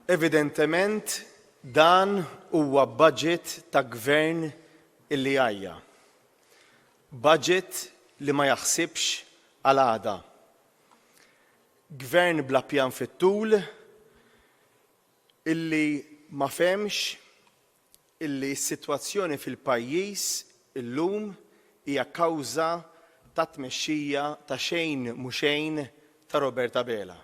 Evidentement dan huwa budget ta' gvern illi għajja. Budget li ma jaħsibx għal għada. Gvern bla pjan fit-tul illi ma fehmx illi s-sitwazzjoni fil-pajjiż illum hija kawża tat-tmexxija ta' xejn mhu xejn ta' Robert Abela.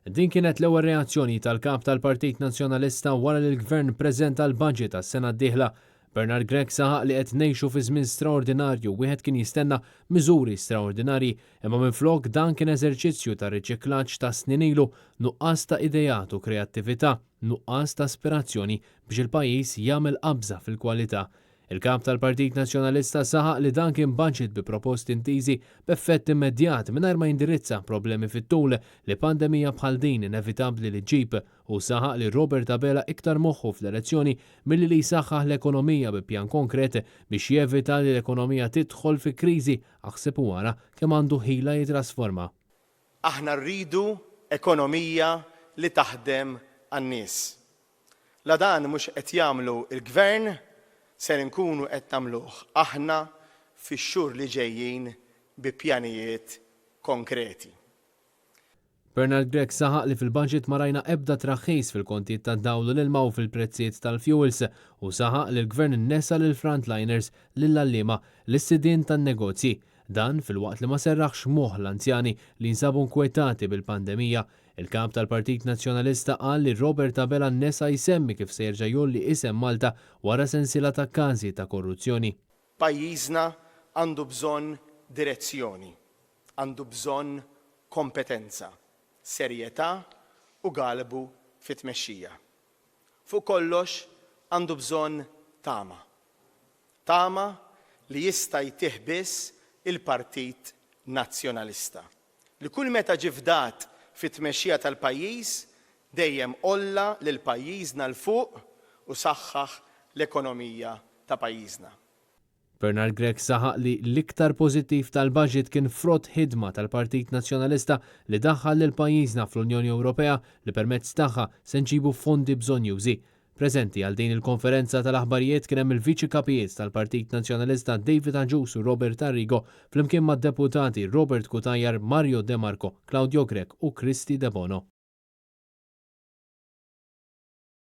Din kienet l-ewwel reazzjoni tal-Kap tal-Partit Nazzjonalista wara li l-Gvern ppreżenta l-budget għas-sena d-dieħla. Bernard Grech saħaq li qed ngħixu fi żmien straordinarju wieħed kien jistenna miżuri straordinarji imma minflok dan kien eżerċizzju ta' riċiklaġġ ta' snin ilu, nuqqas ta' ideat u kreattività, nuqqas ta' aspirazzjoni biex il-pajjiż jagħmel qabża fil-kwalità. Il-Kap tal-Partit Nazzjonalista saħaq li dan kien budget bi proposti intiżi b'effett immedjat mingħajr ma jindirizza problemi fit-tul li pandemija bħal din inevitabbli li ġġib u saħaq li Robert Abela iktar moħħu fl-elezzjoni milli li jsaħħaħ l-ekonomija bi pjan konkret biex jevita li l-ekonomija tidħol fi kriżi aħseb u ara kemm għandu ħila jitrasforma. Aħna rridu ekonomija li taħdem għan-nies. La dan mhux qed jagħmlu l-Gvern, ser inkunu qed nagħmluh aħna fix-xhur li ġejjin bi pjanijiet konkreti. Bernard Grech saħaq li fil-budget ma rajna ebda traħħis fil-kontijiet tad-dawl u l-ilma u fil-prezzijiet tal-fuels u saħaq li l-Gvern nesa lill-frontliners, lill-għalliema, lis-sidien tan-negozji. Dan filwaqt li ma serraħx moħħ l-anzjani li jinsabu nkwetati bil-pandemija. Il-Kap tal-Partit Nazzjonalista qal li Robert Abela nesa jsemmi kif se jerġa' jgħolli isem Malta wara sensiela ta' każi ta' korruzzjoni. Pajjiżna għandu bżonn direzzjoni, għandu bżonn kompetenza, serjetà u galbu fit-tmexxija. Fuq kollox għandu bżonn tama. Tama li jista' jtih biss il-Partit Nazzjonalista. li kull meta ġie fdat fit-tmexxija tal-pajjiż dejjem għolla lil pajjiżna 'l fuq u saħħaħ l-ekonomija ta' pajjiżna. Bernard Grech saħaq li l-iktar pożittiv tal-budget kien frott ħidma tal-Partit Nazzjonalista li daħħal lil pajjiżna fl-Unjoni Ewropea li permezz tagħha se nġibu fondi bżonnjużi. Preżenti għal din il-konferenza tal-aħbarijiet kien hemm il-Viċi Kapijiet tal-Partit Nazzjonalista David Agius u Robert Arrigo flimkien mad-Deputati Robert Cutajar, Mario De Marco, Claudio Grech u Kristy Debono.